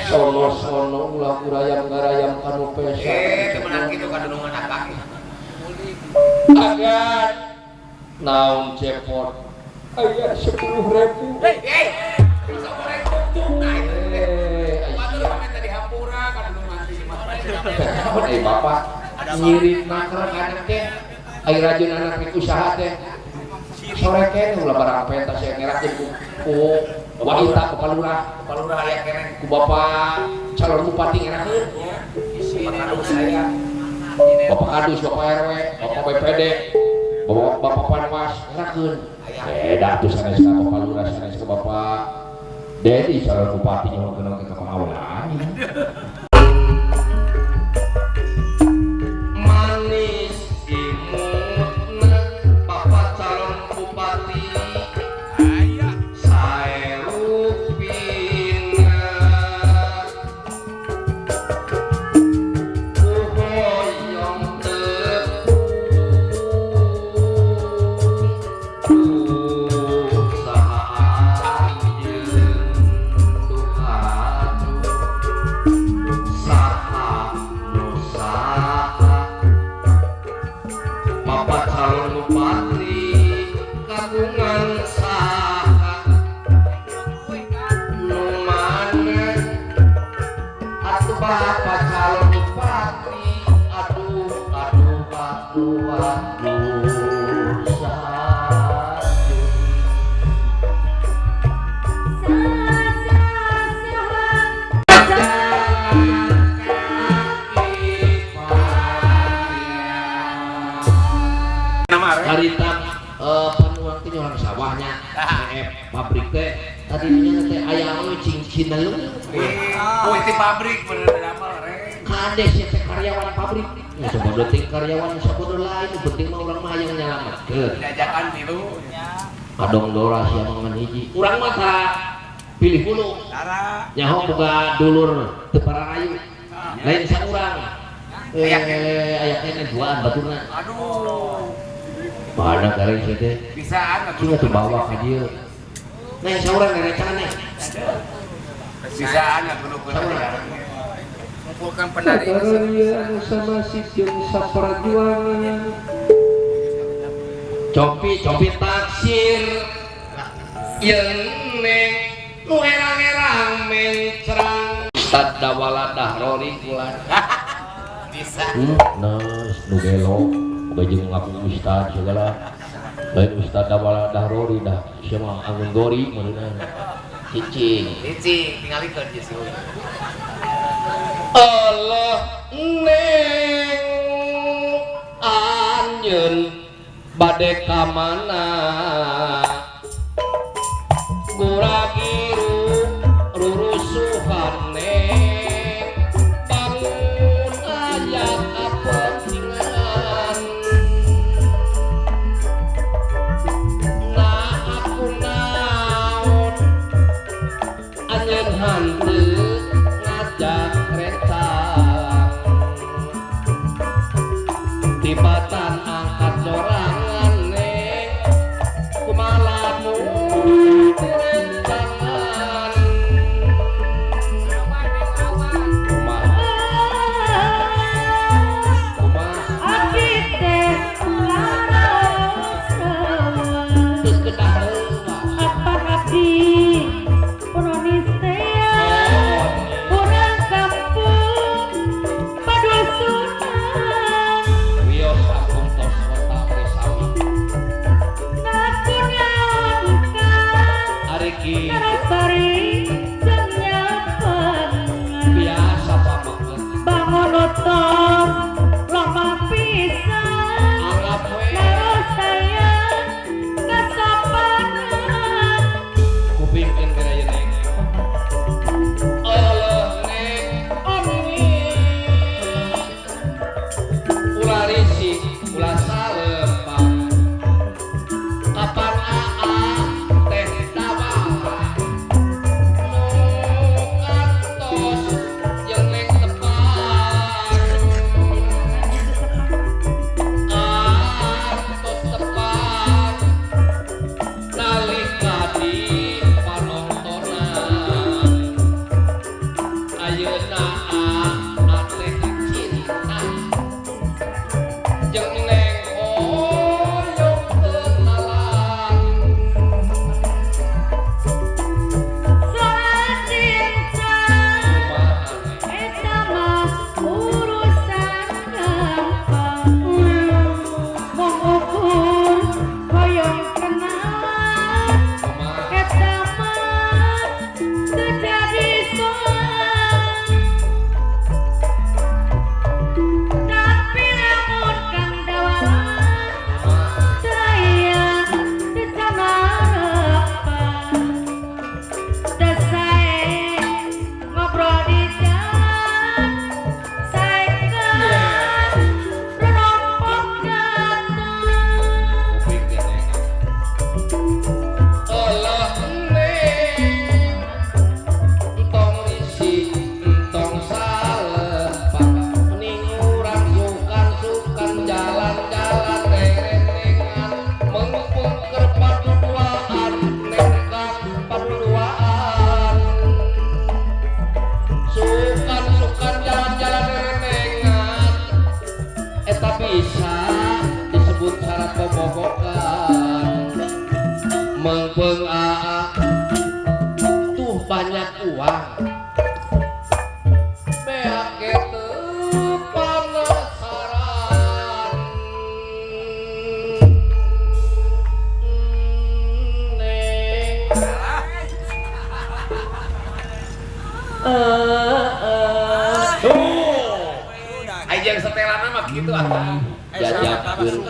Sono-sono ulah urayam garayam kanu pesa. Eh, temenan kitu kadunungan akak. Agan naon cepot. Aya 10.000. Hei, 10.000 tungna itu. Batur mah tadi hampura kadunungan si mah. Eh bapak nyirit naker anak teh. Ai rajin anak teh usaha teh. Sore keneh ulah barang pentas aya ngerakeun ku wanita Bapak Lurah, Bapak Lurah aya keneh ku Bapak calon bupati ngerakeun. Bapak Kadus saya. Bapak Kadus, Bapak RW, Bapak BPD, Bapak Panwas ngerakeun. Beda atuh sanes ka Bapak Lurah, sanes ka Bapak Dedi calon bupati nyuhunkeun ka pangawulan. Manis imutna Bapak calon bupati. Harita panuang teh orang sawahnya pabrik teh tadinya teh aya we cincin lu. Oh itu pabrik bener damel re. Kades sia teh karyawan pabrik. Ya sabodo ting karyawan sabodo lain penting mah urang mah hayang nyalametkeun. Diajakan tilu. Kadong dora sia mah ngan hiji. Urang mah tah pilih hulu. Nyaho boga dulur teu pararayu. Lain saurang. Aya keneh duaan baturna. Aduh. Mana gareng sia teh? Bisaan atuh tuh bawa ka dieu. Neng saurang rencana neng. Bisaan atuh nu ngumpulkan penari sama si jeung saperjuangan. Copi-copi taksir yeun neng nu erang-erang mencrang. Ustad Dawala Dahrori kulan. Bisa. Nah, nu gelo. Jeung ngaku ustad segala lain ustad Dawala Dahrori dah sia mah anggun gori meureunna cicing cicing tingalikeun ieu si Allah neng anjeun bade ka mana guragiru rurusuhan neng bangun aya kapentingan. Hanteu ngajak rencang tibatan angkat sorangan neng kumalamu rencangan kumaha kumaha abdi teh geus kedah apa abdi. uang beak teu panasaran neng Aing setelana mah kitu ah. Jajapkeun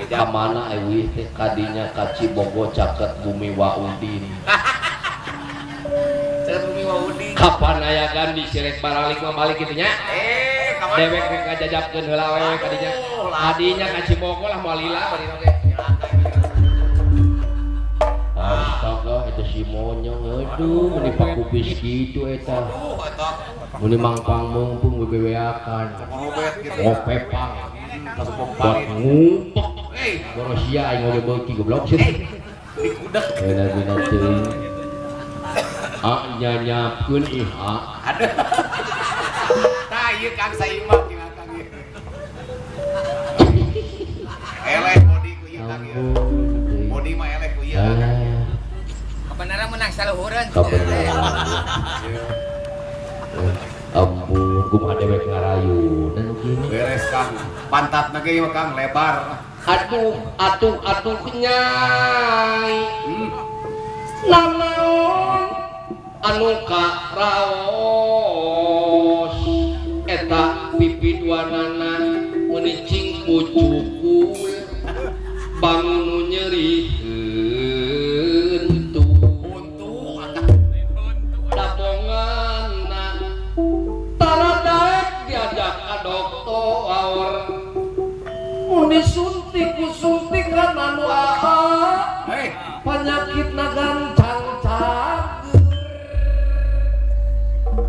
ka mana euy teh kadinya ka Cibogo caket bumi Waudin. Caket bumi Waudin. Kapan aya Gandhi sirek baralik mah balik kitu nya? Dewek rek ngajajapkeun heula we kadinya. Kadinya ka Cibogo lah moal lila bari oge. Astaga eta si monyong aduh meuni pakupis kitu eta. Meuni mangpang mungpung bebeweakan. Ngopepang. Buat ngumpek. Borosia aing oge beuki goblok sih. Dikudak. Bener-bener teuing. Ah nyanyapkeun ih ah. Aduh. Tah ieu Kang Saimah cenah Kang ieu. Eleh bodi ku ieu Kang ieu. Bodi mah eleh ku ieu. Kebenaran menang saluhureun. Kebenaran. Ampun, kumaha dewek ngarayunan kieu. Beres Kang. Pantatna ge ieu Kang lebar. Aduh, atuh atuh nyai. Nanaon anu karaos eta pipiduanana meuni cing pucukul bangun nu nyerikeun Huntu dabonganna tara daek diajak ka doktor mun disuntik ku suntikan anu aa panyakitna gancang cager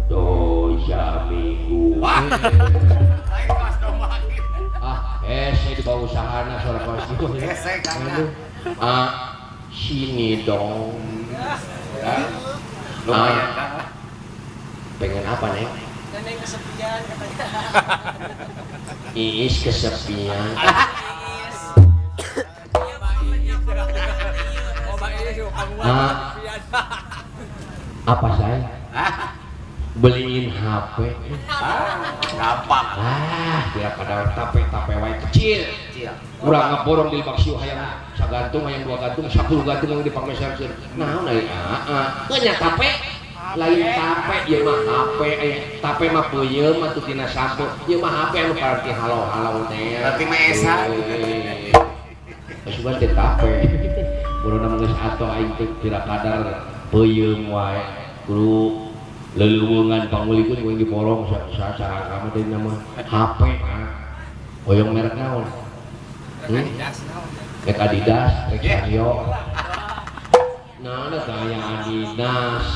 dosa minggu. Ah, hese di bawah usahana suara kos gitu. Hese Kang. Ah, sini dong. Lumayan Kang. Pengen apa, Neng? Neneng kesepian katanya. Iis kesepian. Ah, apa saya? Beliin HP. Gampang. Ah, biar pada tape-tape wae kecil. Urang ngaborong di Baksiu hayang sagantung, hayang dua gantung, 10 gantung yang dipangmeserkeun. Naon ai aa? Teu nya tape. Lain tape ieu mah HP, tape mah peuyeum atuh tina sampo. Ieu mah HP anu paranti halau-halau teh. Berarti mah esa. Geus bae teh tape. Urang mah geus atoh aing teh kira kadar peuyeum wae. Kudu leleuweungan pangulikeun ku diborong saha mah teh nama HP. Hoyong merek naon? Rek Adidas, rek Sanyo. Nah, gaya Adidas.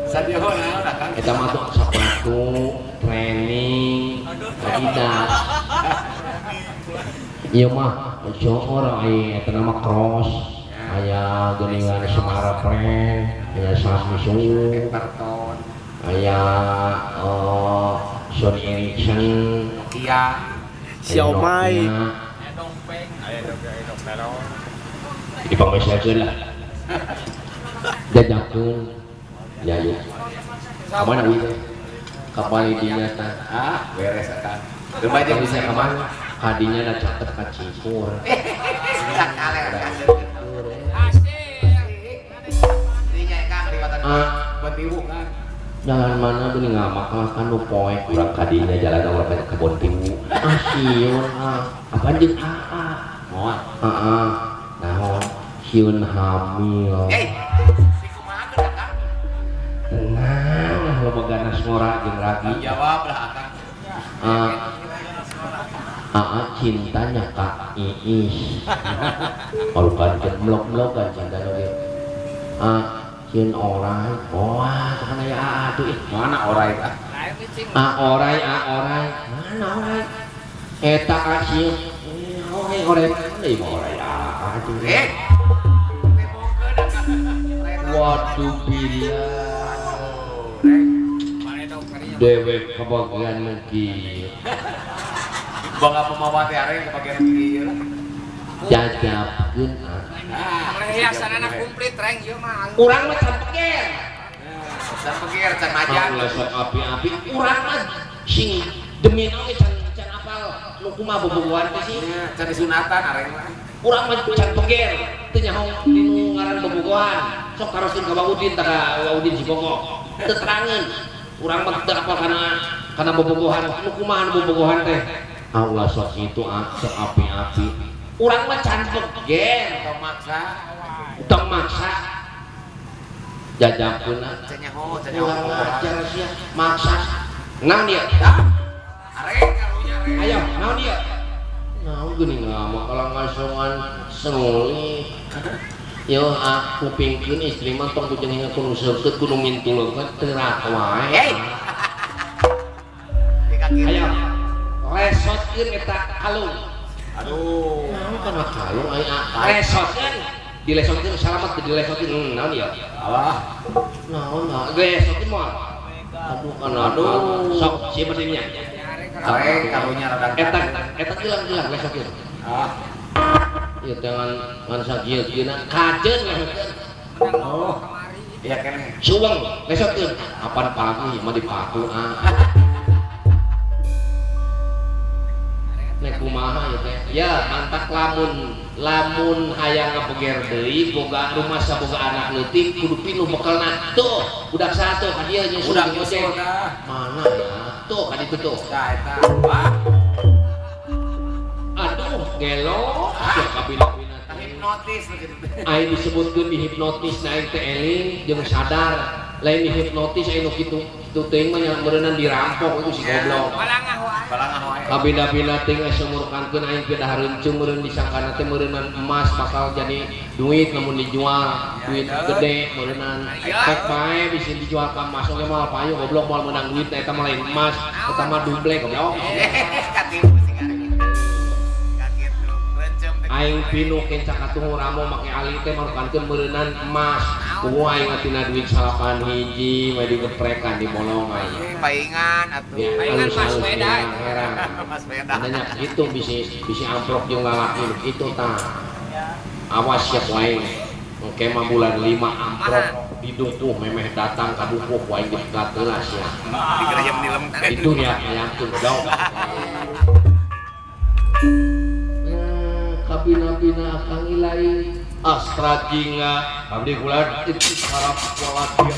Sanyo naon Kang? Eta mah tuh sepatu, training, Adidas. Ieu mah joor aya eta nama Cross, aya geuningan Semara Brand, aya Samsung, Everton, aya Sony Ericsson, Nokia, Xiaomi. Di pangmeserkeun lah. Jajakeun. Ya yuk. Ka mana uih teh? Kapan dinya tah? Ah, beres akang. Lumayan bisa ka mana? Kadinya na caket ka Cikur. Sakale akang. Asik. Dinya Kang liwatan Bontiwu Kang. Jalan mana geuning ngamak-makan nu poek urang kadinya jalan urang ka Kebon Tiwu. Ah sieun ah. Apaan jeung aa? Moal. Heeh. Naon? Sieun hamil. Eh. Si kumaha geus Kang? Tenang, loba ganas ngora jeung ragi. Jawab lah Akang. Aa cintanya Kak Iis. Malukan keur melok-melokan cinta oge. Sieun orai. Wah, kan aya aa tuh ih. Mana orai ah? A orai, a orai. Mana orai? Eta a sieun. Orai, orai mana ieu mah orai aa tuh. Eh. Waduh bila. Dewek kebagian kieu. Bangga pemawa teh areng kebagian kieu lah. Jajapkeun ah. Hiasanana komplit reng ieu mah. Urang mah can peger. Can peger can majan. Ulah sok api-api urang mah sing demi naon can can apal nu kumaha bobogohan teh sih. Can disunatan areng mah. Urang mah can peger teu nyaho dinu ngaran bobogohan. Sok taroskeun ka Wa Udin tah ka Wa Udin si Bogok. Teu terangeun. Urang mah teu apal kana bobogohan nu kumaha bobogohan teh. Allah sok kitu sok api-api. Urang mah can peger tong maksa. Tong maksa. Jajakeunna can nyaho, can nyaho. Urang ajar sia maksa. Naon ieu? Areng karunya areng. Ayo, naon ieu? Naon geuning ngama kalau ngasongan senguli. Yo ah kupingkeun istri mah tong kudu hinga kudu seukeut kudu mintuleun terak wae. Hey. Ayo. Lesotkeun eta kalung. Aduh. Naon kana kalung aya lesotkeun. Dilesotkeun salamet dilesotkeun naon ieu? Alah. Naon nah lesotkeun moal. Aduh kana aduh sok sieu bersinya. Areng karunya rada eta eta gelang-gelang lesotkeun. Ah. Ieu teh ngan sakieu-kieuna kajeun lesotkeun. Oh. Iya keneh. Suweng lesotkeun. Apan paku ieu mah dipaku ah. Nek kumaha ieu teh? Ya mantak lamun hayang ngabeger deui boga rumah saboga anak leutik kudu pinuh bekelna. Tuh, budak satu ka dieu nyusul budak nyusul tah. Mana ya? Tuh ka ditu tuh. Tah eta. Wah. Aduh, gelo sia kabina-bina teh. Hipnotis begitu. Aing disebutkeun dihipnotis na aing teh eling jeung sadar. Lain dihipnotis aing nu kitu kitu teuing mah nya meureunnan dirampok itu si goblok. Balangah wae. Balangah wae. Kabina-bina teuing asa murkankeun aing pindah reuncung meureun disangkana teh meureunnan emas bakal jadi duit lamun dijual duit gede meureunnan. Rek bae bisa dijual ka emas oge moal payu goblok moal meunang duit eta mah lain emas eta mah duble goblok. Katipu sing areng. Kakitu reuncum teh. Aing pinuh kenca katuhu ramo make ali teh marukankeun meureunnan emas. Kumaha aing tina duit 9 hiji we digeprekan di bolong aing. Paingan atuh. Paingan mas beda. Mas beda. Adanya gitu bisi amplop jeung lalaki kitu tah. Awas siap wae. Engke mah bulan 5 amplop di dukuh memeh datang ka dukuh wae dipegat heula sia. Digerayem dilem. Itu ya hayangkeun dong. Kabina-bina akang ilai astra jingga abdi kula itu harap pola dia.